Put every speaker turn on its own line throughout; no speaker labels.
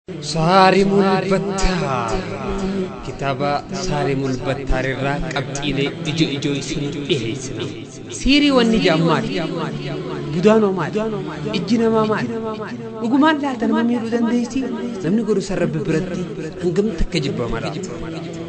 Saarimul Battaar kitaaba Saarimul Battaar irraa qabxiilee ijoo ijoo isinii dhiyeessina. Siirii wanni jedhan maali? Budaanoo maali? Ijji namaa maali? Dhugumaan laata nama miidhuu dandeessi? Namni godhu san Rabbi biratti hangam takka jibbama laata?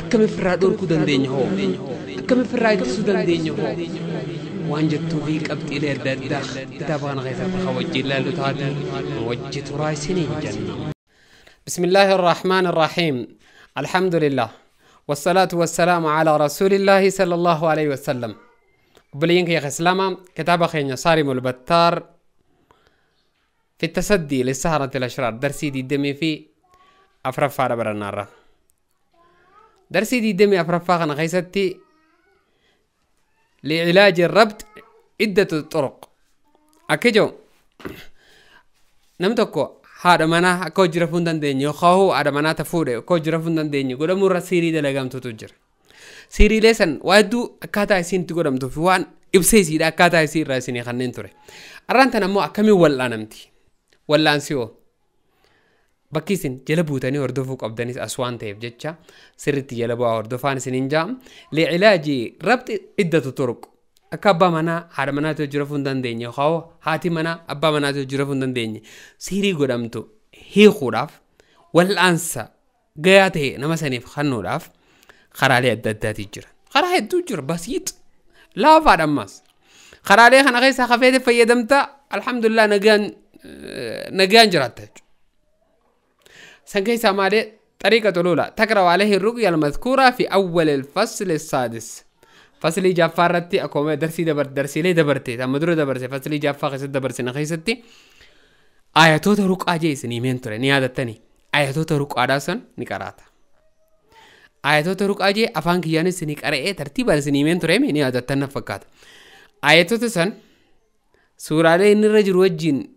Akkam ofirraa dhorkuu dandeenya hoo? Akkam ofirraa ittisuu dandeenya hoo? Waan jettuu fi qabxiilee adda addaa kitaaba kana keessatti kan wajjin ilaallu taate wajji turaa isiniin jenna.
بسم الله الرحمن الرحيم. الحمد لله والصلاة والسلام على رسول الله صلى الله عليه وسلم. بلينك يا إسلاما كتاب خينا صارم البتار في التسدي للسهرة الأشرار درسي دي دمي في أفرفا ربر النار درسي دي دمي أفرفا خنا خيستي لعلاج الربط عدة طرق. أكيجو نمتكو haadha manaa akka hojii rafuu hin dandeenye yookaan haadha manaa ta fuudhe akka hojii rafuu hin dandeenye godhamuurra siirii dalagamtutu jira. Siiriilee san waa hedduu akkaataa isiin itti godhamtuu fi waan ibsee isiidha akkaataa isii irraa isinii kanneen ture. Arraan tan ammoo akkamiin wal'aanamti? Wal'aansi hoo? Bakki isin jala buutanii hordofuu qabdanis as waan ta'eef jecha sirriitti jala bu'aa hordofaan isiniin ja'a. Li'ilaaji rabxi iddatu turuq. Akka abbaa manaa haadha manaatti hojii rafuu hin dandeenye yookaan haati manaa abbaa manaatti hojii rafuu hin dandeenye siirii godhamtu hiikuudhaaf wal'aansa gayaa ta'e nama saniif kennuudhaaf karaalee adda addaati jira. Karaa hedduu jira basiit laafaadha ammas. Karaalee kana keessaa hafeete fayyadamta alhamdulillah nagaan jiraatta jechuudha. San keessaa maalee طريقة الأولى تقرأ عليه الرقية المذكورة في أول الفصل السادس. فصلي جافارتي أكومي درسي دبر درسي لي دبرتي تام درو دبرتي فصلي جافا خيست دبرسي نخيستي آياتو تروك أجي سني مين ترى نيادة تاني آياتو تروك أداسن نكراتا آياتو تروك أجي أفان كياني سني كرأي ترتيب سني مين ترى مين نيادة تنا فكات آياتو تسن سورة لي نرجع وجين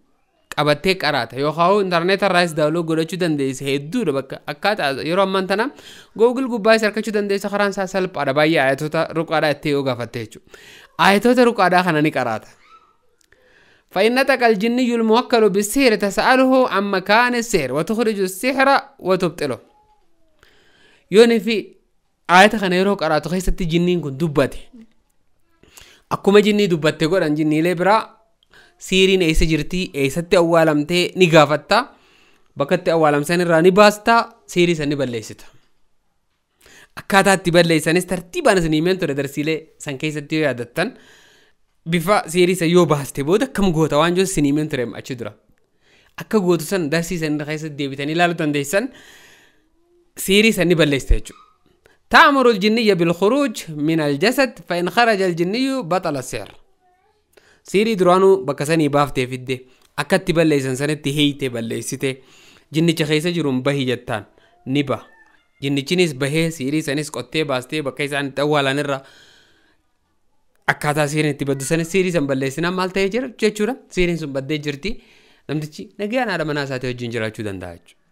qabattee qaraata yookaan intarneet irraas daawloo godhachuu dandeessa hedduudha bakka akkaataa yeroo ammaan tana Google gubbaas argachuu dandeessa karaan isaa salphaadha baay'ee ayatoota ruqaadhaa itti yoo gaafatte jechuudha. Ayatoota ruqaadhaa kana ni qaraata. فإن نطق الجني الموكل بالسحر تسأله عن مكان السحر وتخرج السحر وتبطله. يوني في آية kana yeroo qaraatu keessatti jinniin kun dubbate. Akkuma jinnii dubbatte godhan jinniilee biraa siiriin eessa jirti eessatti awwaalamtee ni gaafatta bakka itti awwaalamsan irraa ni baasta siirii san ni balleessita. Akkaataa itti balleessanis tartiibaan isin himeen ture darsiilee san keessatti yoo yaadattan bifa siirii san yoo baaste booda akkam goota waan jiru isin himeen ture achi dura. Akka gootu san darsii san keessatti deebitanii ilaaluu dandeessan siirii san ni balleessita jechuudha. تأمر الجني بالخروج من الجسد فإن خرج الجني بطل السحر. Siirii duraanuu bakka sanii baaftee fidde akkatti balleessan sanitti hiite balleessite jinnicha keessa jiruun bahi jettaan ni baha. Jinnichinis bahee siirii sanis qottee baastee bakka isaan itti awwaalan irra akkaataa siiriin itti baddu sanis siirii san balleessinaan maal ta'ee jira jechuudha. Siiriin sun baddee jirti namtichi nagaan haadha manaa isaatii wajjin jiraachuu danda'a jechuudha.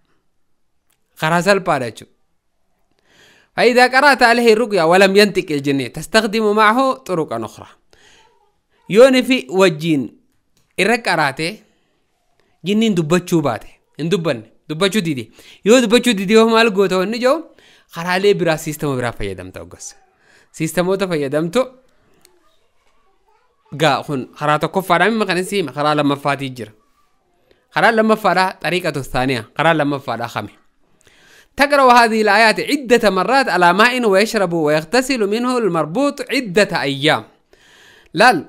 Karaa salphaadha jechuudha. فإذا قرأت عليه الرقية ولم ينطق الجني تستخدم معه طرقا أخرى. yooni fi wajjiin irra qaraate jinniin dubbachuu baate hin dubbanne dubbachuu dide yoo dubbachuu dide yoo maal goota wanni jiru karaalee biraa siistama biraa fayyadamta hoggas siistamoota fayyadamtu gaa kun karaa tokkoffaadhaa mimma kan isin karaa lammaffaatii jira karaa lammaffaadhaa xariiqatu thaaniya karaa lammaffaadhaa kame تقرأ هذه الآيات عدة مرات على ماء ويشرب ويغتسل منه المربوط عدة أيام. laal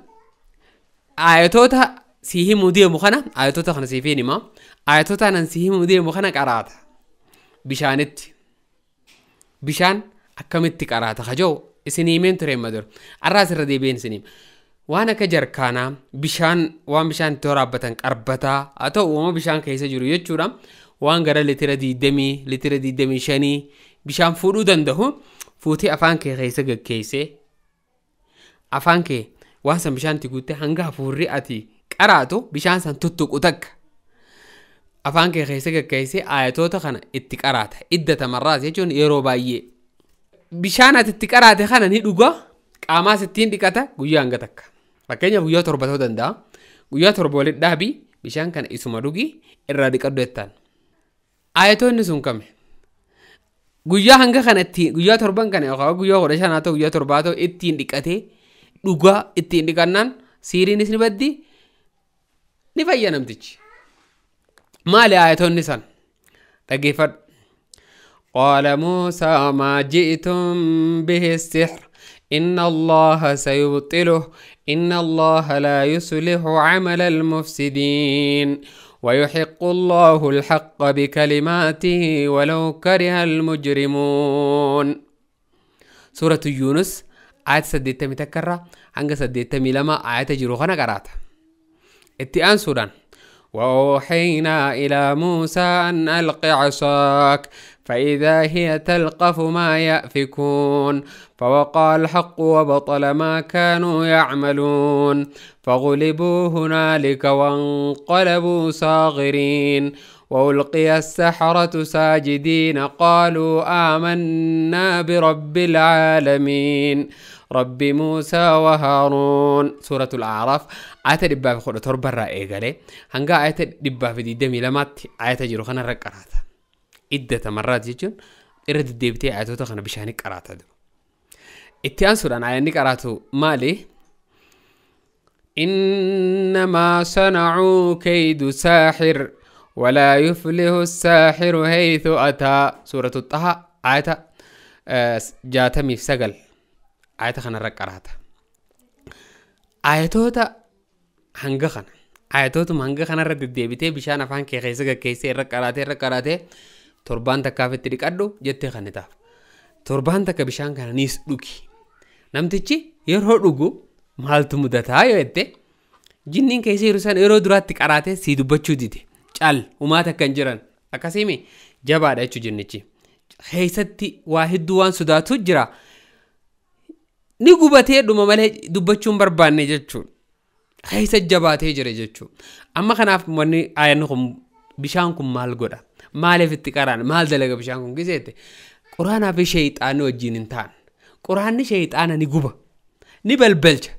ayatoota si himuu deemu kana ayatoota kana siifin hima ayatoota anan si himuu deemu kana qaraata bishaanitti bishaan akkamitti qaraata kajoo isin himeen ture amma dura arraa asirra deebi'een isin hima waan akka jarkaanaa bishaan waan bishaan itti waraabbatan qarbataa haa ta'u uumama bishaan keessa jiru jechuudha waan gara litira 20 litira 25 bishaan fuudhuu danda'u fuutee afaan kee keessa gaggeessee afaan kee waan san bishaan itti guuttee hanga hafuurri ati qaraatu bishaan san tuttuqu takka afaan kee keessa gaggeessee ayatoota kana itti qaraata iddata marraas jechuun yeroo baay'ee bishaan ati itti qaraate kana ni dhuga qaamaas ittiin dhiqata guyyaa hanga takka fakkeenyaaf guyyaa 7 ta'uu danda'a guyyaa 7 walitti dhaabii bishaan kana isuma dhugi irraa dhiqadhu jettaan. Ayatoonni sun kame? Guyyaa hanga kanatti guyyaa torban kana yookaan guyyaa 15 haa ta'u guyyaa 7 haa ta'u ittiin dhiqatee dhugaa ittiin dhiqannaan siiriinis ni baddi ni fayya namtichi. Maali ayatoonni san? Dhaggeeffadhu. قال موسى ما جئتم به السحر إن الله سيبطله إن الله لا يصلح عمل المفسدين ويحق الله الحق بكلماته ولو كره المجرمون. سورة يونس آية سديتمي تكرة هنگا سديتمي لما آية جروخنا قرات. اتئان سودان. وأوحينا إلى موسى أن ألق عصاك فإذا هي تلقف ما يأفكون فوقع الحق وبطل ما كانوا يعملون فغلبوا هنالك وانقلبوا صاغرين وألقي السحرة ساجدين قالوا آمنا برب العالمين رب موسى وهارون. سورة الأعراف آية دبا في خد تربة رأي هنگا آية دبا في دمي لمات آية جرو خنا رقراتا عدة مرات جون إرد ديبتي آية خنا بشاني قراتا دو اتيان سورة آية قراتو مالي إنما صنعوا كيد ساحر ولا يفلح الساحر حيث أتى. سورة الطه آية جاتمي في سجل آية خنا رقراتا آياتوتا hanga kana ayatootuma hanga kanarra deddeebitee bishaan afaan kee keessa gaggeessee irra qaraatee torbaan takkaaf itti dhiqadhu jettee kan taaf. Torbaan takka bishaan kana niis dhugi. Namtichi yeroo dhugu maaltu mudataa yoo jette jinniin keessa jiru san yeroo duraatti qaraatee sii dubbachuu dide. Cal umaa takka hin jiran akkasiimi jabaadha jechuu jinnichi. Keessatti waa hedduu waan sodaatu jira. Ni gubatee dhuma malee dubbachuu hin barbaanne jechuudha. Keessa jabaatee jira jechuudha. Amma kanaaf wanni aayanni kun bishaan kun maal godha? Maaliif itti qaraan? Maal dalaga bishaan kun giseette? Quraanaa fi sheexaanni wajjin hin ta'an. Quraanni sheexaana ni guba. Ni balbalcha.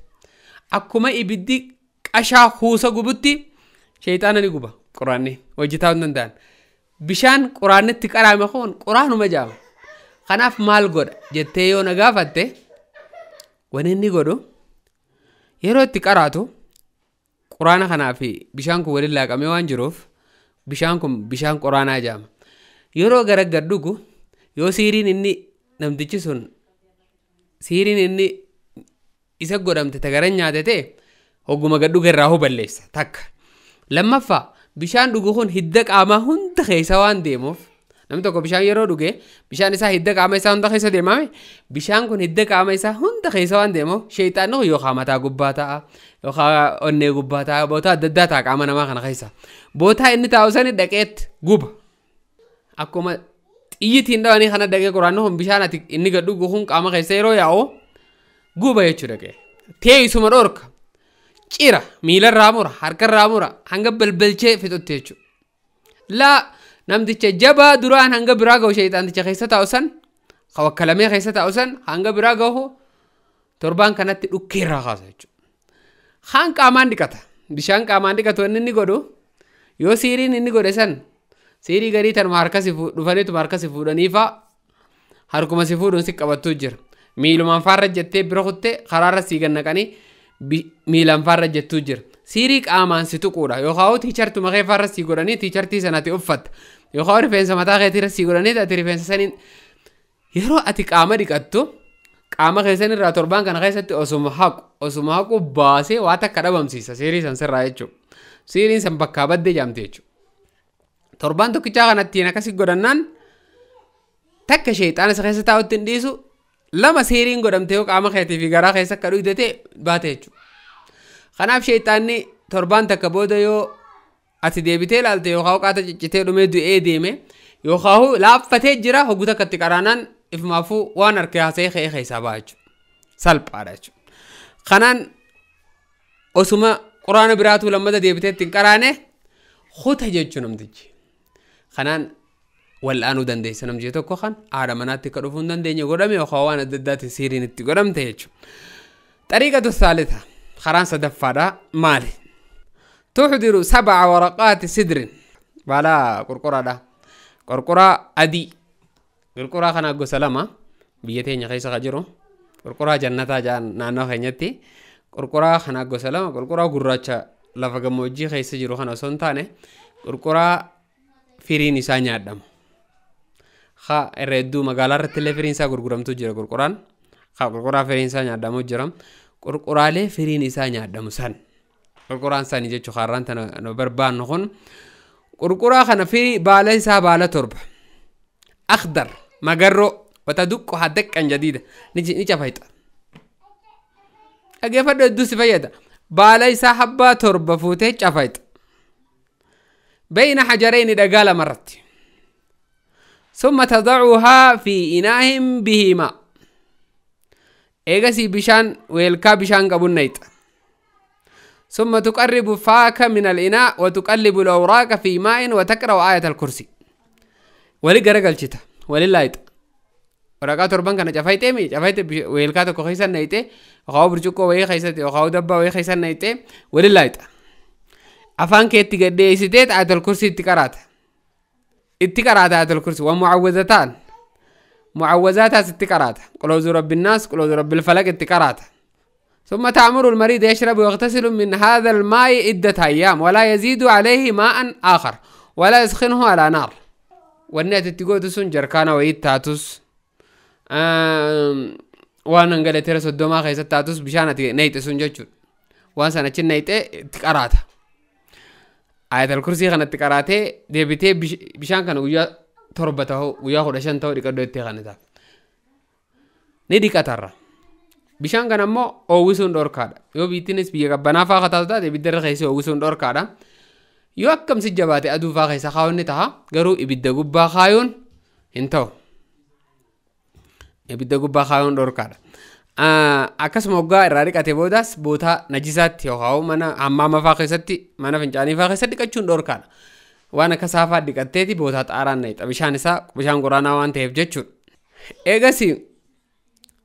Akkuma ibiddi qashaa kuusa gubutti sheexaana ni guba. Quraanni hojii ta'uu hin danda'an. Bishaan quraanni itti qaraame kun quraanuma jaama. Kanaaf maal godha jettee yoo na gaafatte wanni inni godhu yeroo itti qaraatu quraana kanaa fi bishaan kun waliin laaqamee waan jiruuf bishaan kun bishaan quraanaa jaama. Yeroo garaggar dhugu yoo siiriin inni namtichi sun siiriin inni isa godhamte tagaran nyaate ta'e hogguma gad dhuge irraa balleessa takka. Lammaffaa bishaan dhugu kun hidda qaamaa hunda keessa waan deemuuf namni tokko bishaan yeroo dhuge bishaan isaa hidda qaama isaa hunda keessa deemame bishaan kun hidda qaama isaa hunda keessa waan deemuuf sheexaanni kun yookaan mataa gubbaa ta'a yookaan onnee gubbaa ta'a bootaa adda addaa ta'a qaama namaa kana keessa. Bootaa inni taa'u sani dhaqeet guba. Akkuma xiyyitiin dhawanii kana dhaqee quraanni kun bishaan ati inni gad dhugu kun qaama keessa yeroo yaa'u guba jechuu dhaqee. Teessuma dhorka. Cira miilarraa mura harkarraa mura hanga balbalchee fixutti jechuudha. Laa namticha jabaa duraan hanga biraa gahu sheexaanticha keessa taa'u san wakkalamee keessa taa'u san hanga biraa gahu torbaan kanatti dhukkeerraa kaasa jechuudha. Haan qaamaan dhiqata. Bishaan qaamaan dhiqatu inni inni godhu yoo siiriin inni godhe san siirii garii tanuma harka si dhufaniituma harka si fuudhanii fa'a harkuma si fuudhuun si qabattuu jira. Miilumaan faarra jettee bira kuttee karaarra sii gannaqanii miilaan faarra jettuu jira. Siirii qaamaan si tuquudha. Yookaan tiichartuma kee faarra sii godhanii tiichartii sana ati uffatta. Yookaan rifeensa mataa keetiirra sii godhanii ati rifeensa saniin yeroo ati qaama dhiqattu qaama keessan irraa torbaan kana keessatti osuma haqu baasee waa takka dhabamsiisa siirii san sirraa jechuudha. Siiriin san bakkaa baddee jaamte jechuudha. Torbaan tokkichaa kanattiin akkasii godhannaan takka sheexaana isa keessa taa'utti hin dhiisu lama siiriin godhamte yoo qaama keetii fi garaa keessa akka dhuyde ta'e baate jechuudha. Kanaaf sheexaanni torbaan takka booda yoo ati deebitee ilaalte yookaan qaata ciccitee dhumee du'ee deeme yookaan laaffatee jira hogguu takka itti qaraanaan ifumaafuu waan harka haasa'ee ka'ee keessaa ba'a jechuudha. Salphaadha jechuudha. Kanaan osuma quraana biraatu lammata deebitee ittiin qaraane kuta jechuun namtichi. Kanaan wal'aanuu dandeessa namtichi tokko kan haadha manaatti akka dhufuu hin dandeenye godhame yookaan waan adda addaatiin siiriin itti godhamte jechuudha. Xariiqatu saalita karaan sadaffaadha maali? Tuxdiru sab'a waraqaati sidrin baala qurquraadha. Qurquraa adii. Qurquraa kana gosa lama biyya teenya keessa ka jiru. Qurquraa jannataa jedhan naannoo keenyatti. Qurquraa kana gosa lama, qurquraa gurraacha lafa gammoojjii keessa jiru kana osoo hin taane qurquraa firiin isaa nyaadhamu. Ha irra hedduu magaalaa irratti illee firiin isaa gurguramtu jira qurquraan. Ha qurquraa firiin isaa nyaadhamu jira. Qurquraalee firiin isaa nyaadhamu san. Qurquraan isaanii jechuun har'aan tana nu barbaannu kun qurquraa kana firii baala isaa baala 7. Akhdar magarroo wata duqqu haddaqan jadiida ni cafayxa. Dhaggeeffadhu, hedduu si fayyada. Baala isaa habbaa 7 fuutee cafayxa. Bayna hajarayni, dhagaa lamarratti. ثم تضعها في إناء به ماء. Eegasii bishaan weelkaa bishaan qabun nayxa. ثم تقرب فاك من الإناء وتقلب الأوراق في ماء وتقرأ آية الكرسي. Wali garagalchita, wali laayxa. Waraqaa 7 kana cafayxee mi cafayxe weelkaa tokko keessa nayxee yookaan burcuqqoo wayii keessatti yookaan dabbaa wayii keessa nayxee wali laayxa. Afaan keetti gaddeessitee aayatul kursii itti qaraata. Itti qaraata aayatul kursii waan mucawwazataan. Mucawwazaataas itti qaraata. قل أعوذ برب الناس، قل أعوذ برب الفلق itti qaraata. ثم تأمر المريض يشرب ويغتسل من هذا الماء عدة أيام ولا يزيد عليه ماء آخر ولا يسخنه على نار. Wanni ati itti gootu sun jarkaana wayii taatus, waan hangaleteera 30 keessatti taatus, bishaan ati nayxe sun jechuudha. Waan sana achi nayxee itti qaraata. Ayatal kursii kana itti qaraatee deebitee bishaan kana guyyaa 7 ta'uu, guyyaa 15 ta'uu dhiqadhu itti kana ta'a. Ni dhiqatarra. Bishaan kana immoo oowwisuun dhorkaadha. Yoo biittinis biyya qabbanaa fa'aa kataatu taate ibidda irra keessee oowwisuun dhorkaadha. Yoo akkam si jabaate aduu fa'aa keessa kaa'uun ni ta'a. Garuu ibidda gubbaa kaayuun hin ta'u. Ibidda gubbaa kaayuun dhorkaadha. Akkasuma hoggaa irraa dhiqate boodaas bootaa najisaatti yookaan mana hammaama fa'aa keessatti, mana fincaanii fa'aa keessatti dhiqachuun dhorkaadha. Waan akka saafaa dhiqatteeti bootaa xaaraan nayxa. Bishaan isaa bishaan quraanaa waan ta'eef jechuudha. Eegasii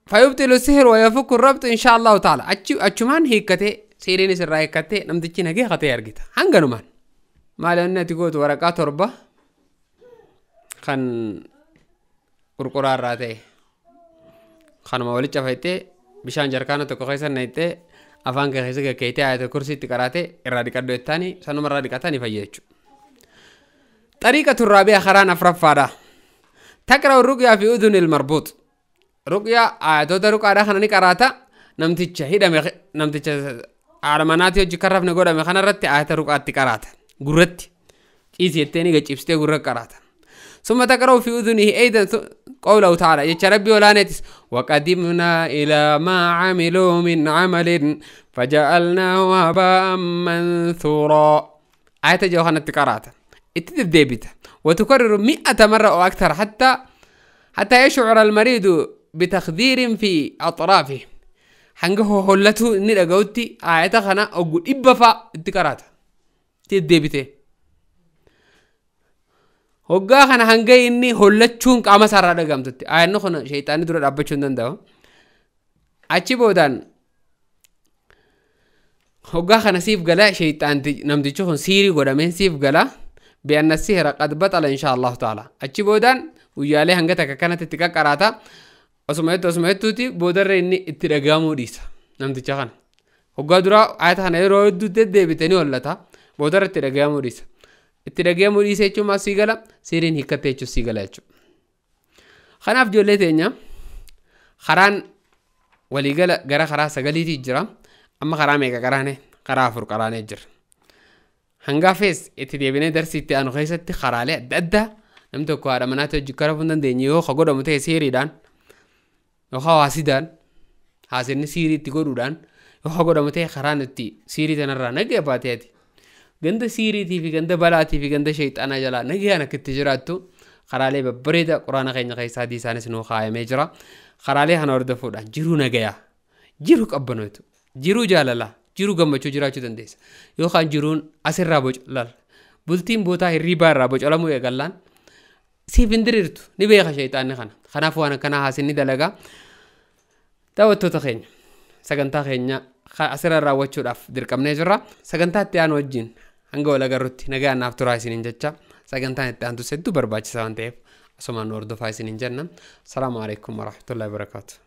فيبطل السحر ويفك الربط إن شاء الله تعالى. Achumaan hiikkatee, siiriin isirraa hiikkatee, namtichi nagee qatee argita. Hanganumaan. Maali inni ati gootu? Waraqaa 7 kan qurquraa irraa ta'e. Kanuma walitti cafaytee bishaan jarkaana tokko keessa naqxee afaan kee keessa gaggeessitee ayatul kursiitti qaraatee irraa dhiqadhu jettaanii sanuma irraa dhiqatanii fayya jechuudha. طريقة الرابعة, karaan afraffaadha. تقرأ الرقية في أذن المربوط. Ruqyaa ayatoota ruqaadhaa kana ni qaraata. Namticha hidhame, namticha haadha manaatii hojii karrafne godhame kanarratti ayata ruqaatti qaraata. Gurratti ciisi jettee ni gaccibsitee gurra qaraata. ثم تقرأ في أذنه أيضا قوله تعالى, jecha Rabbii olaaneetis, وقدمنا إلى ما عملوا من عمل فجعلناه هباء منثورا. آية jedhu kanatti qaraata. Itti deddeebita. وتكرر 100 مرة أو أكثر حتى يشعر المريض بتخدير في أطرافه. Hanga hollatu inni dhaga'utti aayata kana oggu 100 fa'a itti qaraata. Itti deddeebite. Hoggaa kana hanga inni hollachuun qaama isaarraa dhagahamtutti. Aayanni kun sheexaanni dura dhaabbachuu hin danda'u. Achi boodaan hoggaa kana siif gala, sheexaanti namtichi kun siirii godhameen siif gala. بأن السحر قد بطل إن شاء الله تعالى. Achi boodaan guyyaalee hanga takka kanatti itti qaqqaraata. Osuma hedduu osuma hedduuti boodarra inni itti dhagahamuu dhiisa namticha kana. Hoggaa duraa ayata kana yeroo hedduu deddeebite ni hollata. Boodarra itti dhagahamuu dhiisa. Itti dhagahamuu dhiisa jechuun maal sii gala? Siiriin hiikkatte jechuun sii gala jechuudha. Kanaaf ijoollee teenya, karaan waliigala gara karaa 9ti jira. Amma karaa meeqa qaraane? Karaa 4 qaraanee jira. Hangaafees itti deebinee darsii itti aanu keessatti karaalee adda addaa namni tokko haadha manaatti hojii karafuu hin dandeenye yoo ka godhamu ta'e siiriidhaan yookaan haasidaan, haasinni siirii itti godhuudhaan yoo ka godhamu ta'e, karaan itti siirii tanarraa nagaya baateeti. Ganda siiriitii fi ganda balaatii fi ganda sheexanaa jalaa nagayaan akka itti jiraattu karaalee babbareeda quraana keenya keessaa hadiisaanis nuu kaayamee jira. Karaalee kana hordofuudhaan jiruu nagayaa, jiruu qabbanootu, jiruu jaalalaa, jiruu gammachuu jiraachuu dandeessa. Yookaan jiruun asirraa boca bultiin bootaa hirriibaa irraa bocalamuu eegallaan siif hin diriirtu, ni beeka sheexaanni kana. Kanaaf waan akkanaa haasinni dalagaa. Daawwattoota keenya, sagantaa keenya asirra raawwachuudhaaf dirqamnee jirra. Sagantaa itti aanu wajjin hanga wal agarrutti nagaa naaf turaa isiniin jecha. Sagantaan itti aantus hedduu barbaachisaa waan ta'eef asumaan nu hordofaa isiniin jenna. Asalaamu alaikum warahmatullahi wabarakaatu.